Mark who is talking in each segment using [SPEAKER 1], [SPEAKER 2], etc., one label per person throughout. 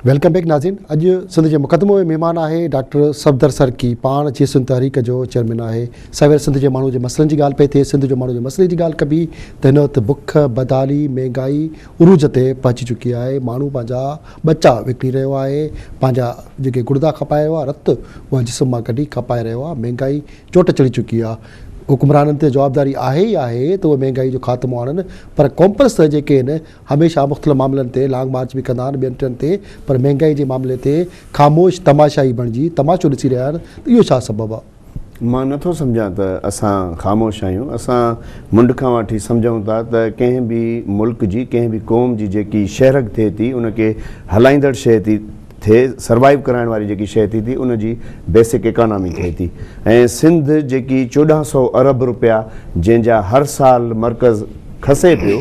[SPEAKER 1] Welcome back ناظرين اڄ سنڌ جي مقدمو ۾ مهمان آهي ڊاڪٽر صفدر سرڪي پاڻ جي سنڌ تحريڪ جو چيئرمين آهي سوير سنڌ جي ماڻهو جي مسئلن جي ڳالهه پئي ٿئي سنڌ جو ماڻهو جي مسئلي جي ڳالهه ڪبي ته هن وقت بک بدحالي مهنگائي عروج تي پهچي چڪي آهي ماڻهو پنهنجا ٻچا وڪڻي رهيو آهي پنهنجا جيڪي گڙدا کپائي رهيو آهي رت اها جسم مان ڪڍي کپائي رهيو آهي مهنگائي چوٽ چڙهي چڪي آهي حڪمرانن تي جوابداري آهي ئي آهي ته اهي مهنگائي جو خاتمو آڻن پر قومپرست جيڪي آهن هميشه مختلف معاملن تي لانگ مارچ به ڪندا آهن ٻين ٽين تي پر مهنگائي جي معاملي تي خاموش تماشائي بڻجي تماشو ڏسي رهيا آهن ته اهو ڇا سبب آهي؟
[SPEAKER 2] مان نه ٿو سمجهان ته اسان خاموش آهيون، اسان منڍ کان وٺي سمجهون ٿا ته ڪنهن به ملڪ جي ڪنهن به قوم جي جيڪي شهرگ ٿئي ٿي ان کي هلائيندڙ شيء ٿي ٿئي سروائيو ڪرائڻ واري جيڪي شيء ٿي ٿي ان جي بيسڪ ايڪانامي ٿئي ٿي ۽ سنڌ جيڪي 14 سئو ارب روپيا جنهن جا هر سال مرڪز کسي پيو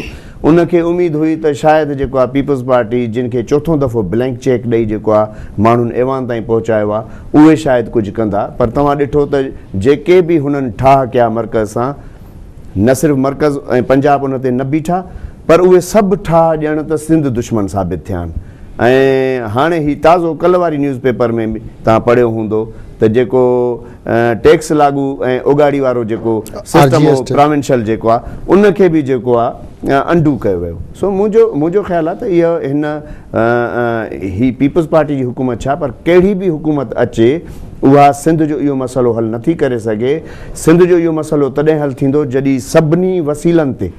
[SPEAKER 2] ان کي اميد هئي ته شايد جيڪو آ پيپلز پارٽي جن کي چوٿون دفعو بلينڪ چيڪ ڏئي جيڪو آ ماڻهن ايوان تائين پهچايو آ اهي شايد ڪجهه ڪندا پر توهان ڏٺو ته جيڪي به هنن ٺاهه ڪيا مرڪز سان نه صرف مرڪز ۽ پنجاب ان تي نه بيٺا پر اهي سڀ ٺاهه ڄڻ ته سنڌ دشمن ثابت ٿيا آهن ۽ هاڻي هي تازو ڪلهه واري نيوز پيپر ۾ به توهان پڙهيو هوندو ته جيڪو ٽيڪس لاڳو ۽ اوڳاڙي وارو جيڪو سسٽم هو پراونشل جيڪو آ ان کي به جيڪو آ انڊو ڪيو ويو سو منهنجو منهنجو خيال آ ته اهو هن هي پيپلز پارٽي جي حڪومت ڇا پر ڪهڙي به حڪومت اچي اها سنڌ جو اهو مسئلو حل نٿي ڪري سگهي سنڌ جو اهو مسئلو تڏهن حل ٿيندو جڏهن سڀني وسيلن تي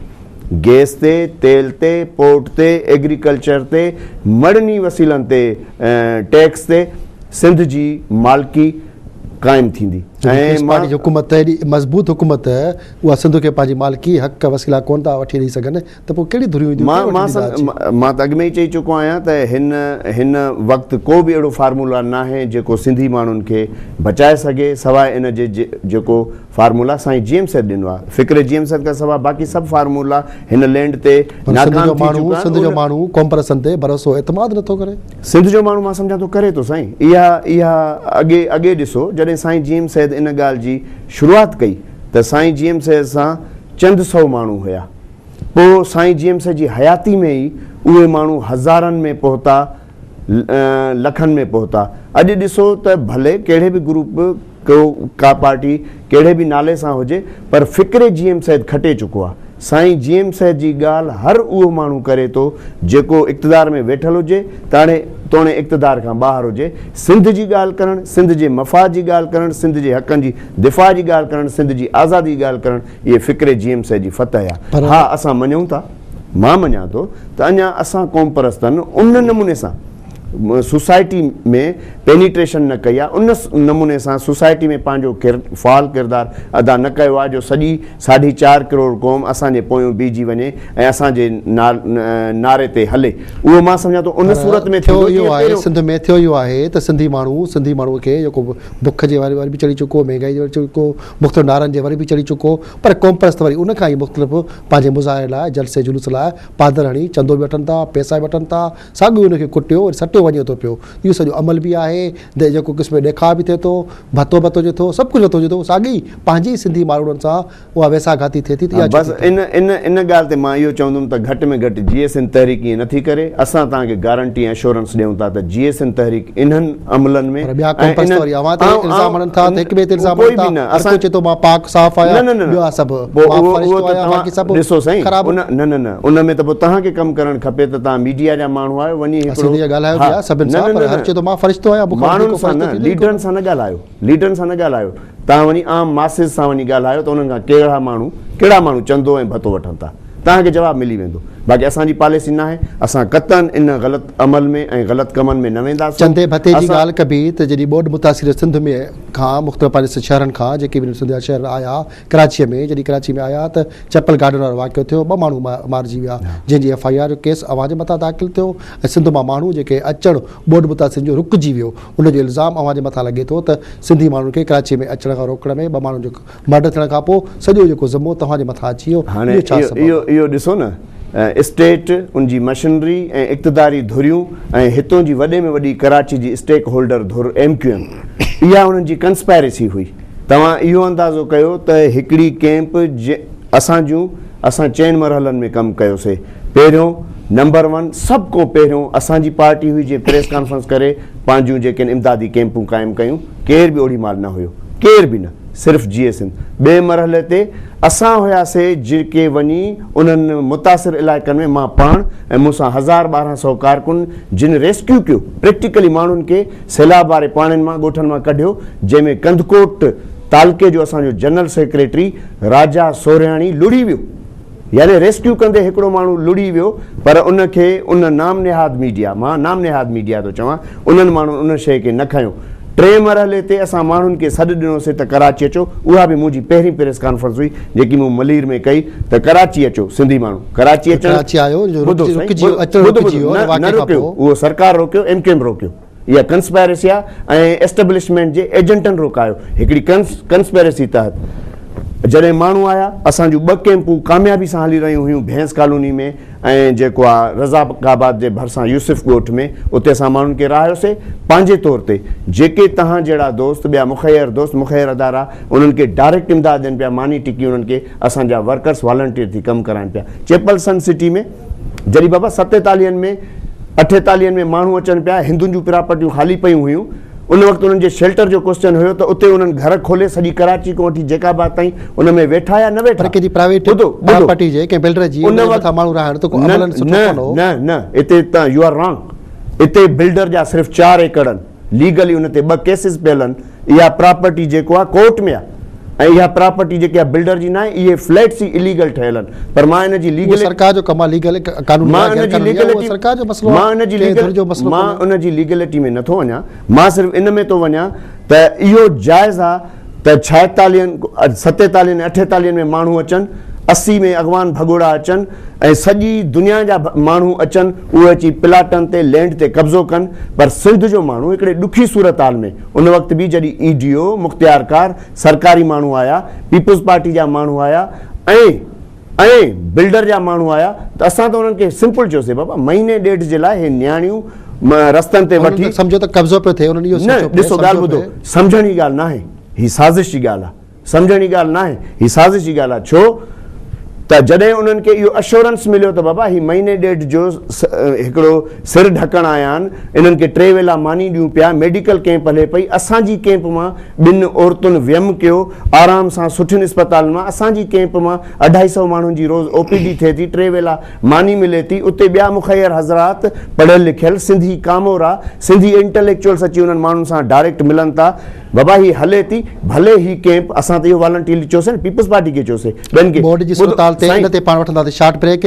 [SPEAKER 2] گيس تي تيل تي پورٽ تي ايگريڪلچر تي مڙني وسيلن تي ٽيڪس تي سنڌ جي مالڪي قائم ٿيندي ۽
[SPEAKER 1] پيپلز پارٽي جي حڪومت ايڏي مضبوط حڪومت اها سنڌ کي پنهنجي مالڪي حق وسيلا ڪونه ٿا وٺي ڏئي سگهن ته پوء ڪهڙي ڌريون اينديون
[SPEAKER 2] مان مان مان ته اڳ ۾ ئي چئي چڪو آهيان ته هن هن وقت ڪو به اهڙو فارمولا ناهي جيڪو سنڌي ماڻهن کي بچائي سگهي سواء ان جي جيڪو فارمولا سائين جي ايم سيد ڏنو آهي فڪر جي ايم سيد کان سواء باقي سڀ فارمولا هن لينڊ تي
[SPEAKER 1] ناڪام ٿي چڪا آهن سنڌ جو ماڻهو قومپرستن تي ڀروسو اعتماد نٿو ڪري.
[SPEAKER 2] سنڌ جو ماڻهو مان سمجهان ٿو ڪري ٿو سائين اها اها اڳي اڳي ڏسو جڏهن سائين جي ايم سيد ان ڳالهه جي شروعات ڪئي ته سائين جي ايم سيد سان چند سئو ماڻهو هيا پوء سائين جي ايم سيد جي حياتي ۾ ئي اهي ماڻهو هزارن ۾ پهتا لکن ۾ پهتا. اڄ ڏسو ته ڀلي ڪهڙي به گروپ ڪو ڪا پارٽي ڪهڙي به نالي سان هجي پر فڪر جي ايم سيد کٽي چڪو آ. سائين جي ايم سيد جي ڳالهه هر اهو ماڻهو ڪري ٿو جيڪو اقتدار ۾ ويٺل هجي تاڻي توڻي اقتدار کان ٻاهر هجي. سنڌ جي ڳالهه ڪرڻ، سنڌ جي مفاد جي ڳالهه ڪرڻ، سنڌ جي حقن جي دفاع جي ڳالهه ڪرڻ، سنڌ جي آزادي جي ڳالهه ڪرڻ اهي فڪر جي ايم سيد جي فتح آ. ها اسان مڃون ٿا. مان مڃان ٿو ته اڃا اسان قومپرستن ان نموني سان سوسائٽي ۾ پينيٽريشن نه ڪئي آهي، ان نموني سان سوسائٽي ۾ پنهنجو فعال ڪردار ادا نه ڪيو آهي جو سڄي ساڍي چار ڪروڙ قوم اسان جي پويون بيهجي وڃي ۽ اسان جي نعري تي هلي. اهو مان سمجهان ٿو ان صورت ۾
[SPEAKER 1] ٿيندو جيئن پهريون. سنڌ ۾ ٿيو اهو آهي ته سنڌي ماڻهو سنڌي ماڻهو کي جيڪو بک جي ور به چڙهي چڪو، مهنگائي جي ور چڙهي چڪو، مختلف نعرن جي ور به چڙهي چڪو پر قومپرست وري ان کان ئي مختلف پنهنجي مظاهري لاء جلسي جلوس لاء پادر هڻي چندو به وٺن ٿا، پئسا به وٺن ٿا، ساڳيو ان کي ڪٽيو وري سٽيو وڃي ٿو پيو. اهو سڄو عمل به آهي، جيڪو قسم جو ڏيکاء به ٿئي ٿو، ڀتو به ورتو ٿو، سڀ ڪجهه ورتو وڃي ٿو، ساڳي ئي پنهنجي ئي سنڌي ماروئڙن سان اها ويساهه گهاتي ٿئي ٿي ته اها ڇو
[SPEAKER 2] بس
[SPEAKER 1] ٿي ٿئي؟
[SPEAKER 2] ان ان ان ڳالهه تي مان اهو چوندم ته گهٽ ۾ گهٽ جيئي سنڌ تحريڪ ائين نٿي ڪري، اسان توهان کي گارنٽي ۽ اشورنس ڏيون ٿا ته جيئي سنڌ تحريڪ انهن عملن ۾
[SPEAKER 1] پر ٻيا
[SPEAKER 2] ۽
[SPEAKER 1] قومپرست
[SPEAKER 2] انهن
[SPEAKER 1] وري اوهان تي
[SPEAKER 2] آئون
[SPEAKER 1] الزام هڻن ٿا ته
[SPEAKER 2] آئون
[SPEAKER 1] هڪ ٻئي تي الزام
[SPEAKER 2] ڪوئي
[SPEAKER 1] هڻن
[SPEAKER 2] به
[SPEAKER 1] ٿا،
[SPEAKER 2] نه
[SPEAKER 1] هر
[SPEAKER 2] اسان
[SPEAKER 1] ڪو چئي ٿو مان پاڪ صاف
[SPEAKER 2] نه
[SPEAKER 1] آهيان،
[SPEAKER 2] نه نه
[SPEAKER 1] ٻيو آ سڀ
[SPEAKER 2] پوء
[SPEAKER 1] مان
[SPEAKER 2] اهو اهو
[SPEAKER 1] فرشتو
[SPEAKER 2] ته
[SPEAKER 1] آهيان باقي
[SPEAKER 2] توهان
[SPEAKER 1] سڀ
[SPEAKER 2] ڏسو سائين
[SPEAKER 1] خراب.
[SPEAKER 2] ان نه نه نه ان ۾ ته پوء توهان کي ڪم ڪرڻ کپي ته توهان ميڊيا جا ماڻهو آهيو وڃي
[SPEAKER 1] اسين
[SPEAKER 2] هڪڙو
[SPEAKER 1] ته اها ڳالهايو
[SPEAKER 2] ها
[SPEAKER 1] به آهي سڀن
[SPEAKER 2] نه
[SPEAKER 1] سان
[SPEAKER 2] نه
[SPEAKER 1] پر
[SPEAKER 2] نه
[SPEAKER 1] هر
[SPEAKER 2] نه
[SPEAKER 1] چئي ٿو مان فرشتو آهيان مون کان وڌيڪ
[SPEAKER 2] ماڻهن
[SPEAKER 1] ڪو
[SPEAKER 2] سان
[SPEAKER 1] فرشتو
[SPEAKER 2] نه
[SPEAKER 1] ٿيندو ئي
[SPEAKER 2] ليڊرن
[SPEAKER 1] ڪونه.
[SPEAKER 2] سان نه ڳالهايو ليڊرن سان نه ڳالهايو توهان وڃي عام ماسز سان وڃي ڳالهايو ته انهن کان ڪهڙا ماڻهو ڪهڙا ماڻهو چندو ۽ ڀتو وٺن ٿا توهان کي جواب ملي ويندو باقي اسان جي پاليسي ناهي اسان قطعن ان غلط عمل ۾ ۽ غلط ڪمن ۾ نه وينداسون
[SPEAKER 1] چندي ڀتي جي
[SPEAKER 2] اسان
[SPEAKER 1] ڳالهه ڪبي ته جڏهن ٻوڏ متاثر سنڌ ۾ کان مختلف پنهنجي شهرن کان جيڪي به سنڌ جا شهر آيا ڪراچيء ۾ جڏهن ڪراچي ۾ آيا ته چيپل گارڊن وارو واقعو ٿيو ٻه ماڻهو مارجي ويا جنهن جي ايف I R جو ڪيس اوهان جي مٿان داخل ٿيو ۽ سنڌ مان ماڻهو جيڪي اچڻ ٻوڏ متاثرين جو رڪجي ويو ان جو الزام اوهان جي مٿان لڳي ٿو ته سنڌي ماڻهن کي ڪراچي ۾ اچڻ کان روڪڻ ۾ ٻه ماڻهن جو مرڊر ٿيڻ کان پوء سڄو جيڪو ذمو توهان جي مٿان اچي ويو
[SPEAKER 2] هاڻي
[SPEAKER 1] اهو ڇا
[SPEAKER 2] اهو
[SPEAKER 1] سبب
[SPEAKER 2] اهو
[SPEAKER 1] آهي؟
[SPEAKER 2] اهو ڏسو نه اسٽيٽ ان جي مشنري ۽ اقتداري ڌريون ۽ هتون جي وڏي ۾ وڏي ڪراچي جي اسٽيڪ هولڊر ڌر ايم ڪيو ايم اها انهن جي ڪنسپائريسي هئي توهان اهو اندازو ڪيو ته هڪڙي ڪيمپ اسان جون اسان چئن مرحلن ۾ ڪم ڪيوسي پهريون نمبر ون سڀ کان پهريون اسان جي پارٽي هئي جنهن پريس ڪانفرنس ڪري پنهنجون جيڪي آهن امدادي ڪيمپون قائم ڪيون ڪير به اوڏي مهل نه هيو ڪير به نه صرف جيئي سنڌ ٻئي مرحلي تي اسان هياسي جيڪي وڃي انهن متاثر علائقن ۾ مان پاڻ ۽ مون سان 1200 ڪارڪن جن ريسڪيو ڪيو پريڪٽيڪلي ماڻهن کي سيلاب واري پاڻين مان ڳوٺن مان ڪڍيو جنهن ۾ ڪنڌڪوٽ تعلقي جو اسان جو جنرل سيڪريٽري راجا سورهياڻي لڙهي ويو يعني ريسڪيو ڪندي هڪڙو ماڻهو لڙهي ويو پر ان کي ان نام نهاد ميڊيا، مان نام نهاد ميڊيا ٿو چوان، انهن ماڻهن ان شيء کي نه کنيو. ٽئين مرحلي تي اسان ماڻهن کي سڏ ڏنوسي ته ڪراچي اچو، اها به منهنجي پهرين پريس ڪانفرنس هئي جيڪي مون ملير ۾ ڪئي ته ڪراچي اچو سنڌي ماڻهو ڪراچي اچڻ
[SPEAKER 1] ڪراچي آيو جو
[SPEAKER 2] ٻڌو سائين
[SPEAKER 1] رڪجي ويو اچڻ
[SPEAKER 2] ٻڌو
[SPEAKER 1] رڪجي
[SPEAKER 2] ٻڌو
[SPEAKER 1] ويو
[SPEAKER 2] نه
[SPEAKER 1] ان
[SPEAKER 2] نه
[SPEAKER 1] واقعي کان
[SPEAKER 2] روڪيو
[SPEAKER 1] پوء.
[SPEAKER 2] اهو سرڪار روڪيو ايم ڪيو ايم روڪيو. اها ڪنسپائرسي آ ۽ ايسٽبلشمينٽ جي ايجنٽن روڪايو هڪڙي ڪنسپائرسي تحت جڏهن ماڻهو آيا اسان جون ٻه ڪيمپون ڪاميابي سان هلي رهيون هيون ڀينس ڪالوني ۾ ۽ جيڪو آ رزاق آباد جي ڀرسان يوسف ڳوٺ ۾ اتي اسان ماڻهن کي رهايوسي پنهنجي طور تي جيڪي تهان جهڙا دوست ٻيا مخير دوست مخير ادارا انهن کي ڊائريڪٽ امداد ڏين پيا ماني ٽڪي انهن کي اسان جا ورڪرس والنٽيئر ٿي ڪم ڪرائن پيا چيپل سن سٽي ۾ جڏهن بابا ستيتاليهن ۾ اٺيتاليهن ۾ ماڻهو اچن پيا هندن جون پراپرٽيون خالي پيون هيون ان وقت انهن جي شيلٽر جو ڪوسچن هيو ته اتي انهن گهر کولي سڄي ڪراچي کان وٺي جيڪب آباد تائين ان ۾ ويٺا يا نه ويٺا
[SPEAKER 1] پر ڪنهن جي پرائيويٽ
[SPEAKER 2] ٻڌو ٻڌو
[SPEAKER 1] پراپرٽي جي ڪنهن بلڊر جي
[SPEAKER 2] ان
[SPEAKER 1] ان جي
[SPEAKER 2] وقت
[SPEAKER 1] مٿان ماڻهو رهائڻ ته ڪو
[SPEAKER 2] نه
[SPEAKER 1] عملن سٺو
[SPEAKER 2] نه
[SPEAKER 1] ڪونه هو.
[SPEAKER 2] نه نه اتي ته يو آر رانگ اتي بلڊر جا صرف 4 ايڪڙ آهن ليگلي ان تي ٻه ڪيسز پيل آهن اها پراپرٽي جيڪو آهي ڪورٽ ۾ آهي ۽ اها پراپرٽي جيڪي آهي بلڊر جي ناهي اهي فليٽس ئي اليگل ٺهيل آهن پر مان ان جي
[SPEAKER 1] اهو
[SPEAKER 2] ليگل
[SPEAKER 1] سرڪار جو ڪم آهي ليگل قانوني
[SPEAKER 2] مان
[SPEAKER 1] آهي
[SPEAKER 2] ان
[SPEAKER 1] غير
[SPEAKER 2] جي
[SPEAKER 1] قانوني آهي اهو
[SPEAKER 2] ليگلٽي
[SPEAKER 1] سرڪار جو مسئلو
[SPEAKER 2] مان
[SPEAKER 1] آهي
[SPEAKER 2] ان جي
[SPEAKER 1] ڪنهن
[SPEAKER 2] ليگل
[SPEAKER 1] ڌر جو مسئلو
[SPEAKER 2] مان
[SPEAKER 1] ڪونهي.
[SPEAKER 2] ان جي ليگلٽي ۾ نٿو وڃان مان صرف ان ۾ ٿو وڃان ته اهو جائز آهي ته ڇائيتاليهن ستيتاليهن ۽ اٺيتاليهن ۾ ماڻهو اچن، 80 ۾ اغوان ڀڳوڙا اچن ۽ سڄي دنيا جا ماڻهو اچن اهي اچي پلاٽن تي لينڊ تي قبضو ڪن پر سنڌ جو ماڻهو هڪڙي ڏکي صورتحال ۾ ان وقت به جڏهن اي ڊي او، مختيارڪار، سرڪاري ماڻهو آيا، پيپلز پارٽي جا ماڻهو آيا ۽ ۽ بلڊر جا ماڻهو آيا ته اسان ته انهن کي سمپل چيوسي بابا مهيني ڏيڍ جي لاء هي نياڻيون رستن تي
[SPEAKER 1] انهن
[SPEAKER 2] وٺي
[SPEAKER 1] ته سمجهيو ته قبضو پيو ٿئي انهن اهو
[SPEAKER 2] نه
[SPEAKER 1] سوچيو پئي
[SPEAKER 2] ڏسو ڳالهه
[SPEAKER 1] سمجهيو
[SPEAKER 2] ٻڌو
[SPEAKER 1] پئي.
[SPEAKER 2] سمجهڻ جي ڳالهه ناهي هي سازش جي ڳالهه آهي سمجهڻ جي ڳالهه ناهي هي سازش جي ڳالهه آهي ڇو ته جڏهن انهن کي اهو اشورنس مليو ته بابا هي مهيني ڏيڍ جو هڪڙو سر ڍڪڻ آيا آهن انهن کي ٽي ويلا ماني ڏيون پيا ميڊيڪل ڪيمپ هلي پئي اسان جي ڪيمپ مان ٻن عورتن ويم ڪيو آرام سان سٺين اسپتالن مان اسان جي ڪيمپ مان اڍائي سئو ماڻهن جي روز او پي ڊي ٿئي ٿي ٽي ويلا ماني ملي ٿي اتي ٻيا مخير حضرات پڙهيل لکيل سنڌي ڪامورا سنڌي انٽليڪچوئلس اچي انهن ماڻهن سان ڊائريڪٽ ملن ٿا بابا هي هلي ٿي ڀلي هي ڪيمپ اسان ته اهو والنٽيرلي چيوسي نه پيپلز پارٽي کي چيوسي ٻين کي
[SPEAKER 1] بورڊ جي
[SPEAKER 2] ٻڌو
[SPEAKER 1] صورتحال تي
[SPEAKER 2] سائين
[SPEAKER 1] ان تي پاڻ وٺنداسين شارٽ بريڪ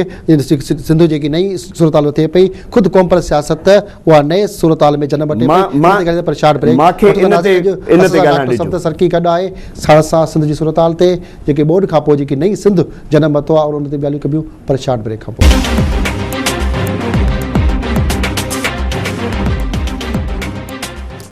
[SPEAKER 1] سنڌ جيڪي نئين صورتحال ٿئي پئي خود قومپرست سياست اها نئين صورتحال ۾ جنم وٺي پئي ان تي ڳالهائيندا پر شارٽ بريڪ
[SPEAKER 2] مان کي ان تي
[SPEAKER 1] اڄ
[SPEAKER 2] ان
[SPEAKER 1] اسان
[SPEAKER 2] تي
[SPEAKER 1] سان
[SPEAKER 2] ڳالهائڻ
[SPEAKER 1] ڊاڪٽر
[SPEAKER 2] ڏجو.
[SPEAKER 1] صفدر سرڪي گڏ آهي ساڻس سان سنڌ جي صورتحال تي جيڪي ٻوڏ کان پوء جيڪي نئين سنڌ جنم ورتو آهي ان تي به ڳالهيون ڪبيون پر شارٽ بريڪ کان پوء.